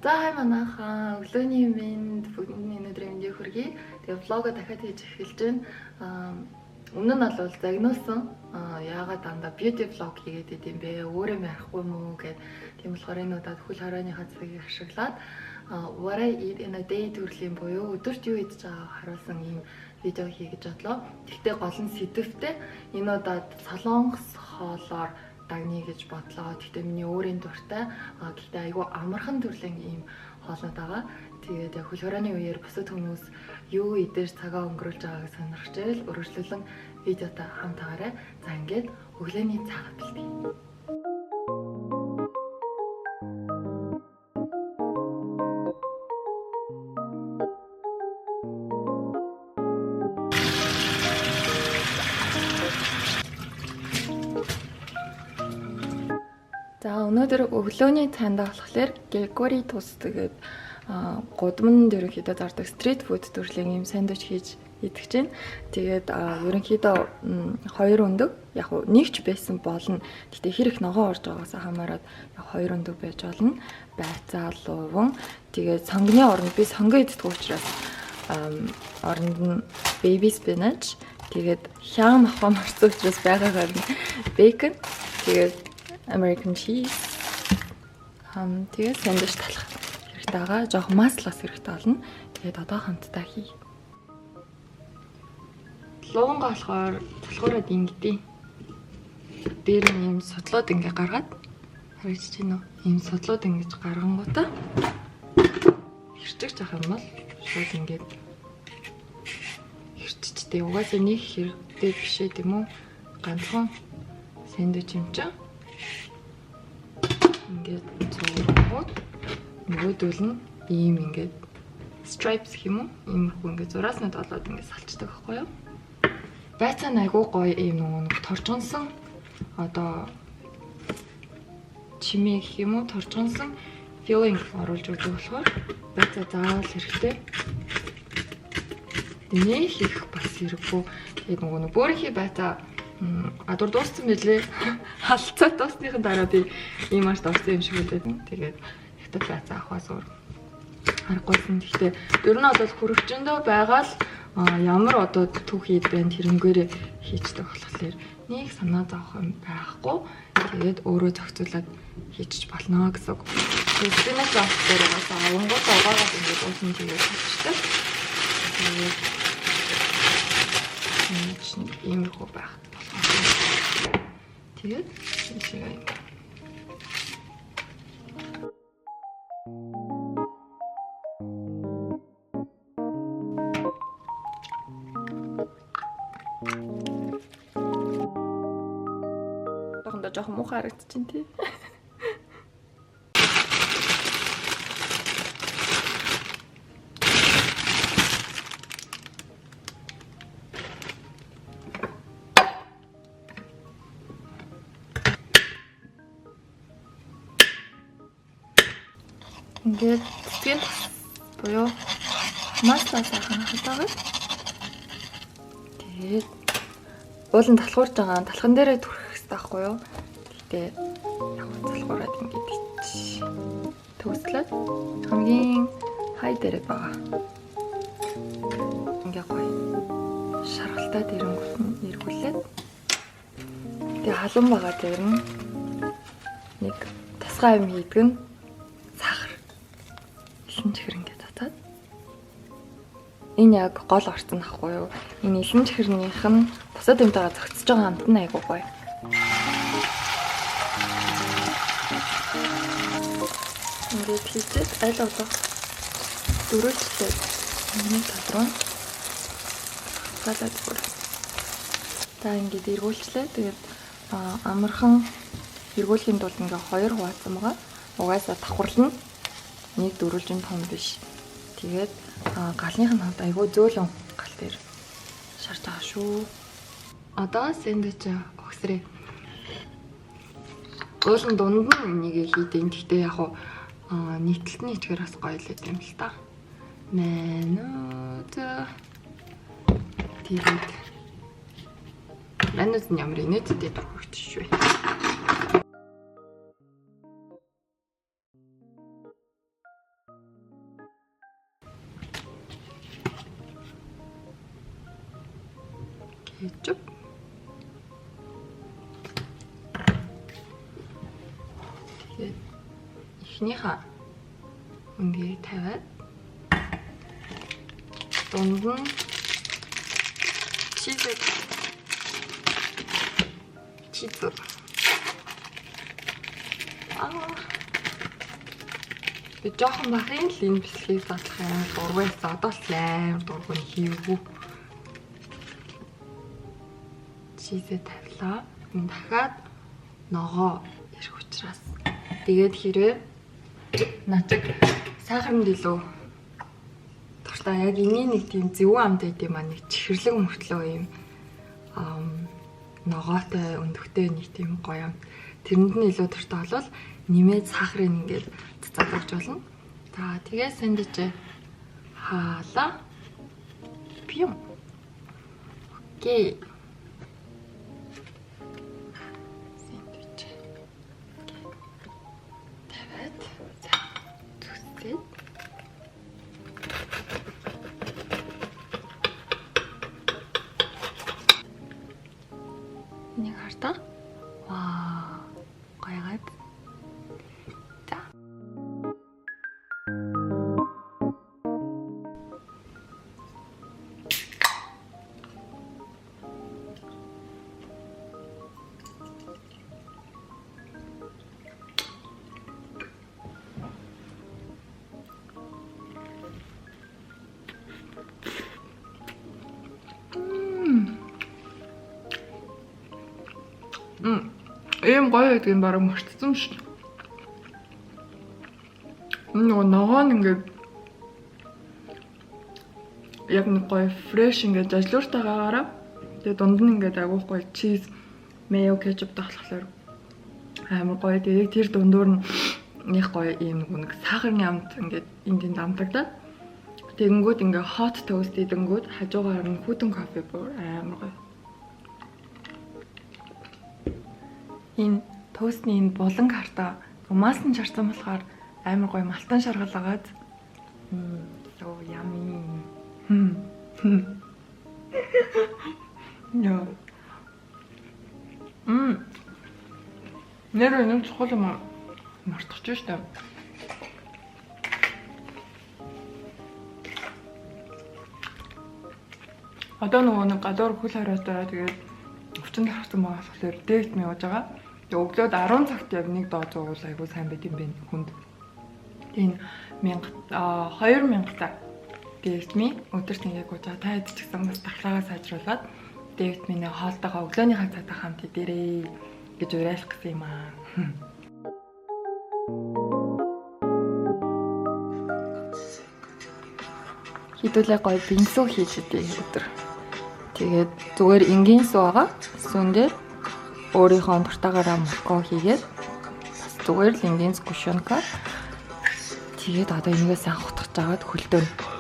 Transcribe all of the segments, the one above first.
За хай манайхаа, өглөөний мэнд, бүгдний өнөөдрийн мэндийг хүргэе. Тэгээ влого дахиад хийж эхэлж байна. Өмнө нь бол загнуулсан. Яагаад дандаа beauty vlog хийгээд идэм бэ? Өөрөө ярихгүй мүү гэд. Тийм болохоор энэ удаад хөл хоройныхаа цагийг ашиглаад what I eat in a day төрлийн буюу өдөрт юу идэж байгааг харуулсан ийм видео хий гэж бодлоо. Гэхдээ гол нь сэдвтэй энэ удаад солонгос хоолоор дагнаа гэж бодлоо. Гэхдээ миний өөрийн дуртай. Гэхдээ айгүй амархан төрлийн ийм хоолнууд байгаа. Тэгээд яг хөл хорооны үеэр бусад хүмүүс юу идэж цагаа өнгөрүүлж байгааг сонирхож байвал өргөжлөлөн видеотой хамт байгаарай. За ингээд өглөөний цайгаа бэлтгэе. За өнөөдөр өглөөний цайндаа болохоор Грегори тус тэгээд гудамд ерөнхийдөө зардаг street food төрлийн ийм сандвич хийж идэх чинь. Тэгээд ерөнхийдөө хоёр өндөг, яг нэг ч байсан болно. Гэтэ хэр их ногоо орж байгаагаас хамаарат яг хоёр өндөг байж болно. Байцаа, луван. Тэгээд сонгоны оронд би сонгоо иддэг учраас оронд нь baby spinach. Тэгээд хяам авах марцсан учраас байгаагаар нь bacon. Тэгээд American cheese. Тэгээд сандвич талах хэрэгтэй байгаа. Жоох маслаас хэрэгтэй болно. Тэгээд одоо хамтдаа хий. Лугангаа болохоор цалхуураад ингэдэй. Дээр нь ийм судлууд ингээ гаргаад харагдаж байна уу? Ийм судлууд ингэж гаргангуудаа хэрчиж авах юм бол шууд ингээд хэрччихтэй. Угаасаа нэг хэрэгтэй биш ээ тийм үү? Ганцхан сандвич юм чинь. Ингээд цуургууд нөгөөдөл нь ийм ингээд stripes гэх юм уу? Иймэрхүү ингээд зурааснууд олоод ингээд салчдаг байхгүй юу? Байцаа нь айгүй гоё ийм нөгөө нэг торжгонсон одоо чимээ гэх юм уу? Торжгонсон filling оруулж өгдөг болохоор байцаа заавал хэрэгтэй. Нэх их бас хэрэггүй. Тэгээд нөгөө нэг бөөрийнхий байцаа адуур дууссан билээ. Халцаа дуусныхын дараа би ийм арт орсон юм шиг үлдээд. Тэгээд хятад байцаа авахаас өөр аргагүйсэн. Гэхдээ ер нь бол хөрөгчөндөө байгаа л ямар одоо түүх хийд байна тэрнгээрээ хийчдэг болохоор нэг санаа зовох юм байхгүй. Тэгээд өөрөө зохицуулаад хийчих болно гэсэн үг. Тэгээд спинач авах дээр бас авангуудаа угаагаад ингээд уусан тэгээд хийчихдэг. Тэгээд энэ иймэрхүү байх. Тэгээд ийшээ юм. Одоохондоо жоохон муухай харагдчихээн тий. Ингээд цэцгийн тас буюу маслаа сайхан хатаагаад тэгээд уулын талхуурж байгаа талхан дээрээ түрхэх хэрэгтэй байхгүй юу? Гэтэ яг талхуураад ингээд ич төгслөөд хамгийн хай дээрээ байгаа. Ингээ гоё шаргалтай дэрэнгүүт нь эргүүлээд тэгээ халуун байгаа дээр нь нэг тасгай юм хийдэг нь сахар. Элсэн чихэр ингээд татаад Энэ яг гол орцсон ахгүй юу? Энэ элэн чихэрнийх нь бусад юмтайгаа зохицож байгаа амт нь айгүй гоё. Ингээд хийчихэд аль болох дөрвөлжлээ. Миний тал руу салаад бүр. За ингээд эргүүлчлээ. Тэгээд амархан эргүүлэхийн тулд ингээ хоёр хуваацсан байгаа. Угаасаа давхарлана. Нэг дөрвөлжин том биш. Тэгээд галных нь хувьд айгүй зөөлөн гал дээр шарж байгаа шүү. Одоо сэндвич угсрээ. Уулын дунд нь энийг хийдэн. Гэхдээ яг уу нийтлэлт нь ичгээр бас гоё л юм л та. Манууд тэгээд манууд нь ямар инээдтэй дургүйч шүү. Кетчуп. Тэгээд эхнийхээ өнгийг тавиад дунд нь чиз. Би жоохон бахын л энэ бичлэгийг задлах амар дургүй байсан. Одоо л амар дургүй хийвгүй. Чизээ тавилаа. Дахиад ногоо ирэх учраас. Тэгээд хэрвээ начиг сахарнд илүү дуртай яг энэний нэг тийм зөв амт байд юм аа, нэг чихэрлэг мөртлөө юм ногоотой өндөгтэй нэг тийм гоё амт. Тэрэнд нь илүү дуртай болвол нэмээд сахарыг ингээд цацаад өгч болно. За тэгээ сэндвич хаалаа. Пюм. Окей. Сэндвич. Тавиад за зүсээд энийг хартаа. Вау. Гоё гад. За. Ийм гоё гэдгийг бараг мартсан шүү дээ. Нөгөө ногоо нь ингээд яг нэг гоё фреш ингээд жажлууртайгаараа тэгээ дунд нь ингээд агуух гоё чиз, mayo, кетчуп тоглохлоор амар гоё. Тэгээ тэр дундуур нь нэг гоё ийм нэг сахарны амт ингээд энд тэнд амтагдаад тэгэнгүүт ингээд hot toast идэнгүүт хажуугаар нь хүйтэн кофе бүр амар гоё. Энэ тоостны энэ булан хартаа маасан шарсан болохоор амар гоё малтан шаргал агаад. So yummy. Яа. Нэр нэг чухал юм мартчих штэ. Одоо нөгөө нэг гадуур хөл хориотой тэгээд өвчин тархсан байгаа болохоор дээт мэ явж байгаа. Тэгээ өглөөд 10 цагт яг нэг дооз уул айгуу сайн байд юм байна хүнд. Энэ 2000 та дээт ми өдөрт нэг яг уужаа та хэд ч гэсэн бас дахлаагаа сайжруулад дээт миний хоолтойгоо өглөөнийхөө цайтай хамт идээрээ гэж уриалах гэсэн юм аа. Хэдүүлээ гоё бинсүү хийж идэ өдөр. Тэгээд зүгээр энгийн сүү байгаа. Сүүн дээр өөрийнхөө дуртайгаараа молко хийгээд бас зүгээр л энгийн сгущенка. Тэгээд одоо энийгээ сайн хутгаж агаад хөлдөөнө.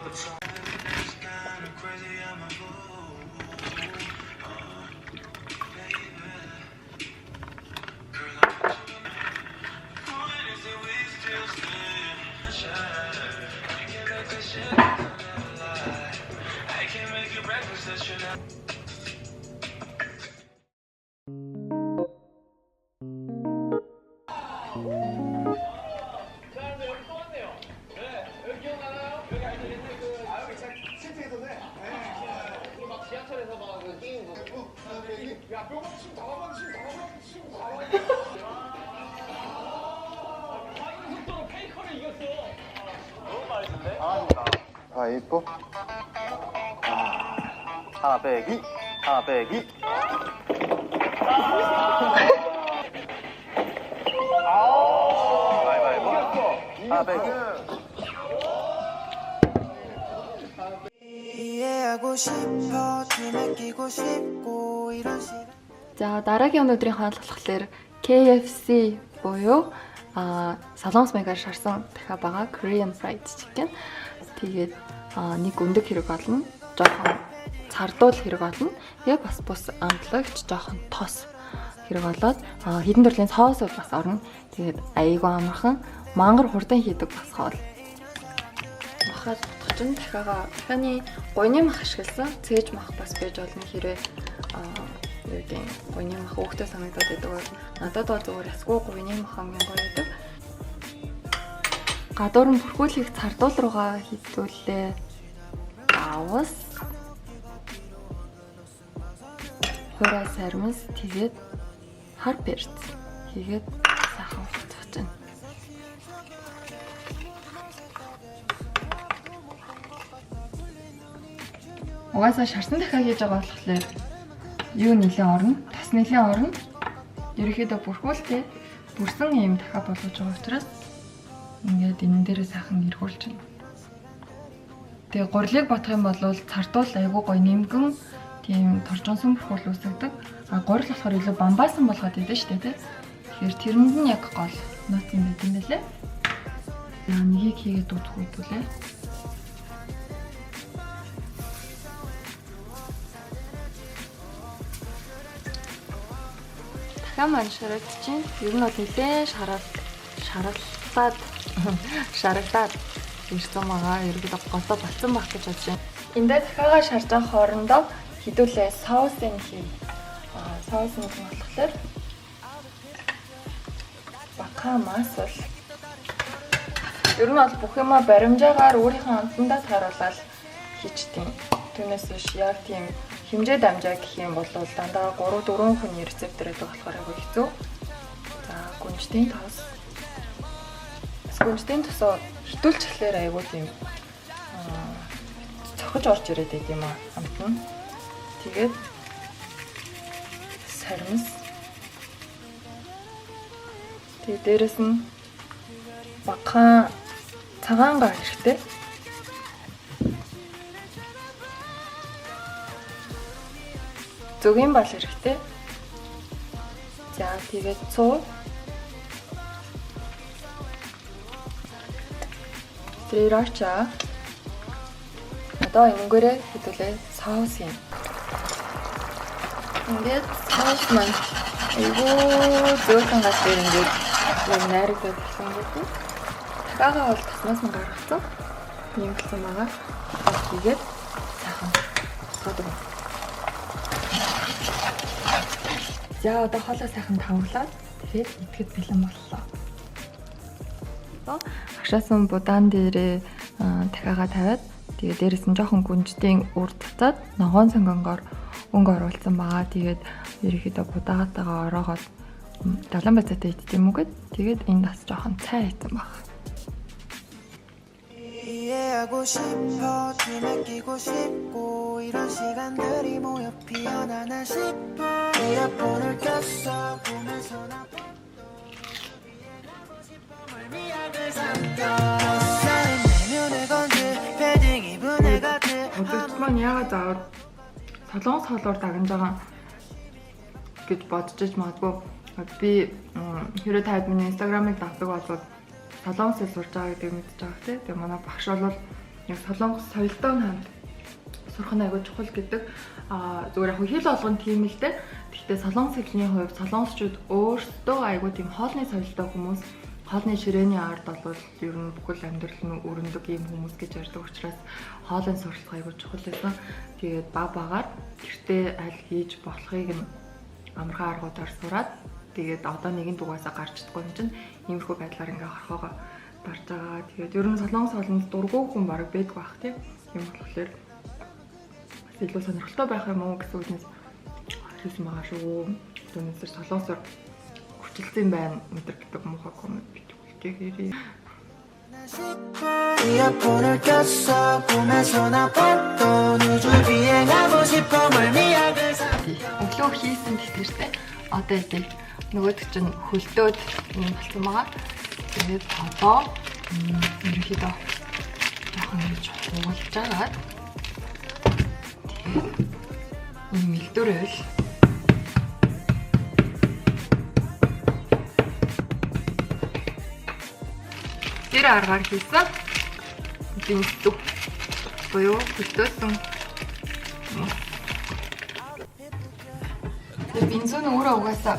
가위바위보. 하나 빼기, 하나 빼기. 가위바위보. 하나 빼기. 이해하고 싶어 춤에 끼고 싶고 이런 시간 За дараагийн өнөөдрийн хоол болохоор KFC буюу солонгос маягаар шарсан дахиа байгаа Korean fried chicken. Тэгээд нэг өндөг хэрэг болно. Жохон цардуул хэрэг болно. Тэгээ бас бус амтлагч жохон тос хэрэг болоод хэдэн төрлийн соусууд бас орно. Тэгээд айгүй амархан мангар хурдан хийдэг бас хоол. Махаад утгах чинь дахиагаа дахианы гуйны мах ашигласан цээж мах бас байж болно хэрэг юу гэдэг гуйны мах өөхтэй санагдаад байдаг бол надад бол зүгээр ясгүй гуйны мах хамгийн гоё байдаг. Гадуур нь бүрхүүлэх цардуул руугаа хийдүүлээ. Давс. Хураа сармис тэгээд хар перц хийгээд сайхан хуцах чинь. Угаасаа шарсан дахиа хийж байгаа болохоор юу нэлээ орно, тас нэлээ орно. Ерөнхийдөө бүрхүүлтэй бүрсэн ийм дахиа болгож байгаа учраас ингээд энэ дээрээ сайхан эргүүлж байна. Тэгээ гурилыг бодох юм бол цардуул айгүй гоё нэмгэн тийм торжонсон бүрхүүл үүсгдэг. А гурил болохоор илүү бамбаасан болгоод идэв шүү дээ, тий. Тэгэхээр тэрэнд нь яг гол нууц юм байт юм байлээ. За нэгийг хийгээд үзэх үдүүлээ. Дахиа маань шарагдчихээн. Ер нь бол нэлээд шарагдаад ирсэн байгаа. Ерөнхийдөө голдоо болцсон байх гэж бодож байна. Эндээ дахиагаа шарж байгаа хоорондоо хідүүлээ соусын хий. Соус нь болохоор бака масал. Ер нь бол бүх юма баримжаагаар өөрийнхөө амтандаа тааруулаад хийчихдээ. Түүнээс биш яг тийм хэмжээ дамжаа гэх юм бол дандаа 3-4 хүний рецепт байдаг болохоор айгүй хэцүү. За гүнжтийн тос. Гүнжтийн тосоо хитүүлчихлээр айгүй тийм цохиж орж ирээд байд юм аа амт нь. Тэгээд сармис. Тэгээд дээрэс нь багахан цагаан гар хэрэгтэй. Зөгийн бал хэрэгтэй. За тэгээд цуу. Срирача. Одоо энэнгээрээ хэдүүлээ соус юм. Ингээд соус маань айгүй зөөлхөн гал дээр ингээд яг найрагдаад болсон гэдэг. Дахиагаа бол таснаас нь гаргацсан. Нэмэлтсэн байгаа. Тэгээд сайхан суудаг. За одоо хоолоо сайхан тавглаад тэгээд идэхэд бэлэн боллоо. Агшаасан будаан дээрээ дахиагаа тавиад тэгээд дээрэс нь жоохон гүнжтийн үр цацаад ногоон сонгонгоор өнгө оруулсан байгаа. Тэгээд ерөнхийдөө будаатайгаа ороогоод далайн бацаатай идэх юм уу гэд тэгээд энд бас жоохон цай хийсэн баг. 이해하고 싶어 춤에 끼고 싶고 이런 시간들이 모여 피어나나 싶어 이어폰을 꼈어 꿈에서 나 멀미약을 삼켜 내면을 건질 패딩 입은 애 같은 Үзэгч маань яагаад заавал солонгос хоолоор дагнаж байгаа гэж бодож иж магадгүй. Би хэрвээ таад миний инстаграмыг дагдаг бол солонгос хэл сурж байгаа гэдгийг мэдэж байгаа тий. Тэгээ манай багш бол яг солонгос соёлтой хамт сурах нь айгүй чухал гэдэг. Зүгээр яг хэл болгон тийм л дээ. Гэхдээ солонгос хэлний хувьд солонгосчууд өөрсдөө айгүй тийм хоолны соёлтой хүмүүс, хоолны ширээний ард бол ер нь бүхэл амьдрал нь өрнөдөг ийм хүмүүс гэж ярьдаг учраас хоолын суралцах айгүй чухал байсан. Тэгээд баг багаар гэртээ аль хийж болохыг нь амархан аргуудаар сураад тэгээд одоо нэгэн дугаасаа гарч чадахгүй юм чинь иймэрхүү байдлаар ингээ хорхоогоо дарж байгаа. Тэгээд ер нь солонгос хоолнд дургүй хүн бараг байдгүй бах тийм. Юм болохоор Илүү сонирхолтой байх юм уу гэсэн үгнээс хийсэн байгаа шүү. Түүнээс солонгосоор хүчилсэн байна мэдэр гэдэг муухай коммент бичүүлгээе. 이어폰을 꼈어 꿈에서 나 봤던 우주 비행하고 싶어 멀미약을 사 Өглөө хийсэн тэтгэртэй одоо хэдэл нөгөөдөг чинь хөлдөөд юм болсон байгаа. Тэгээд одоо ерөнхийдөө жоохон ингэж хугалж агаад тэгээд ийм элдвэр байл. Тэр аргаар хийсэн бинсүү буюу хөлдөөсөн. Тэгээ бензин өөрөө угаасаа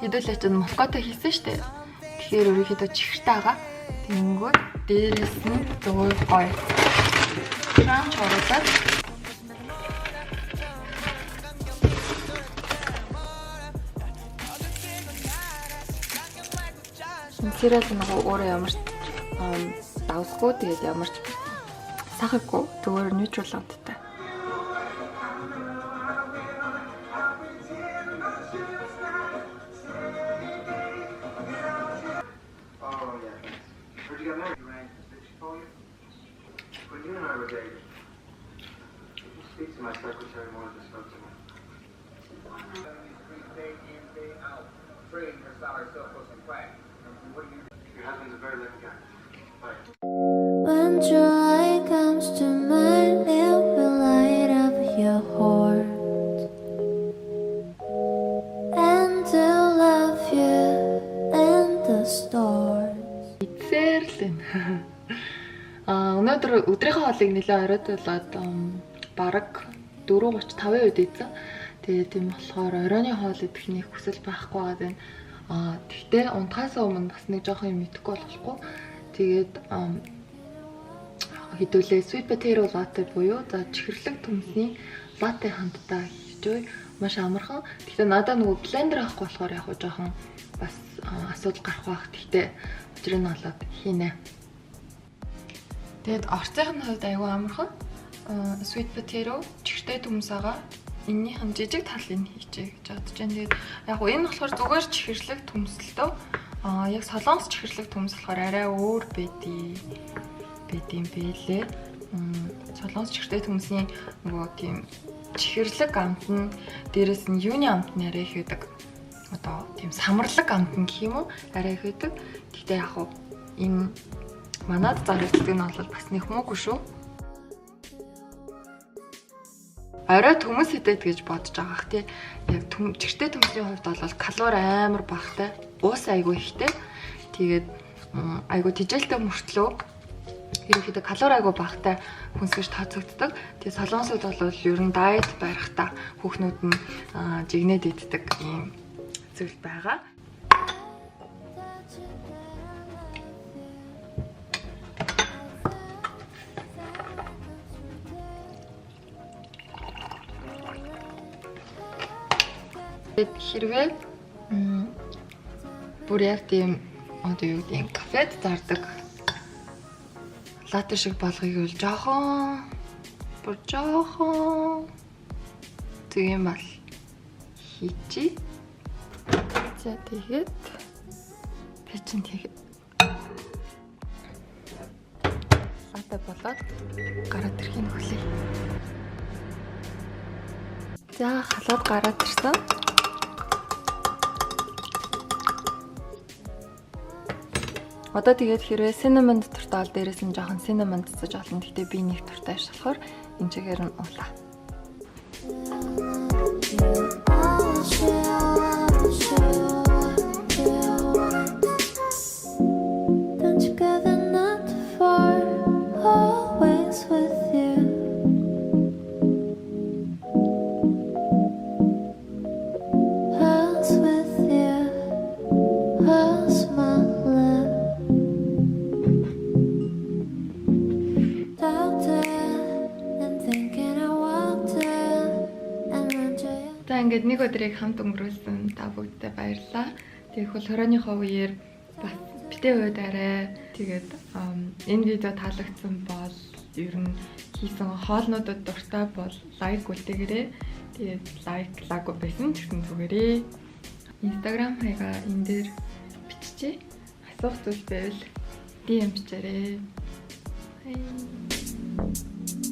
хэдүүлээ чинь мовкото хийсэн штэ. Тэгэхээр ерөнхийдөө чихэртэй байгаа. Тэнгүүд дээрээс нь зүгээр гоё кранч оруулаад сериал нөгөө өөрөө ямар ч давсгүй тэгээд ямар ч сахаггүй зүгээр neutral амттай. Oh, yeah, thanks. Heard you got married. You rang. Did she call you? When you and I were dating, did you speak to my secretary more than spoke to me? Day in, day out, trading her salary surplus and crack. What do you Your husband's a very lucky guy. Bye. When July comes to mind, it will light up your heart. And to love you and the stars. Идсээр л байна. Өнөөдөр өдрийнхөө хоолыг нэлээд оройтуулаад бараг 4:35 үед идсэн. Тэгээ тийм болохоор оройны хоол идэх нэг хүсэл байхгүй байгаа байна. Тэгтээ унтахаас өмнө бас нэг жоохон юм идэхгүй болохгүй. Тэгээд хэдүүлээ sweet potato latte буюу за чихэрлэг төмсний латте хамтдаа хийж үе. Маш амархан. Тэгтээ надаа нөгөө блендер авахгүй болохоор яг хуу жоохон бас асуудал гарах байх. Тэгтээ учрыг нь олоод хийнэ. Тэгээд орцын хувьд айгүй амархан. Sweet potato чихэртэй төмс байгаа. Эннийх нь жижиг талыг хийчихье гэж бодож байна. Тэгээд яг хуу энэ болохоор зүгээр чихэрлэг төмсөлтөө. Яг солонгос чихэрлэг төмс болохоор арай өөр байд юм бэлээ. Солонгос чихэртэй төмсний нөгөө тийм чихэрлэг амт нь дээрэс нь юуны амт нь арай их байдаг. Одоо тийм самарлаг амт нь гэх юм уу арай их байдаг. Гэхдээ яг хуу энэ манад зарагддаг нь бол бас нэг муугүй шүү. Орой төмөс идэт гэж бодож байгаа х тий. Яг чихэртэй төмсний хувьд бол калори амар багатай, уус айгүй ихтэй. Тэгээд айгүй тижээлтэй мөртлөө ерөнхийдөө калори айгүй багатай хүнс гэж тооцогддог. Тэгээд солонгосууд бол ер нь дайет барихтаа хүүхнүүд нь жигнэд иддэг ийм зүйл байгаа. Тэгээд хэрвээ бүр яг тийм одоо юу гэдэг кафед зардаг латте шиг болгоё гэвэл жоохон бүр жоохон тийм бол хийчи. За тэгээд би чинь тэгээд латте болоод гараад ирэхийг хүлээе. За халаад гараад ирсэн. Одоо тэгээд хэрвээ cinnamon дуртай бол дээрээс нь жоохон cinnamon цэцэж олно. Гэхдээ би нэг дуртай биш болохоор энэ чигээр нь уулаа. Don't you gather not for always with you. How's with you? How's my love? Doubted and thinking I walked in and ran to you. За ингээд нэг өдрийг хамт өнгөрүүлсэн та бүгдтэй баярлалаа. Тэгэх бол хорионыхоо үеэр бас битээ уйдаарай. Тэгээд энэ видео таалагдсан бол ер нь Хийсэн хоолнуудад дуртай бол like үлдээгээрэй. Тэгээд like лаагүй байсан ч гэсэн зүгээрээ. Instagram хаягаа энэ дээр биччихье. Асуух зүйл байвал DM бичээрэй. Bye.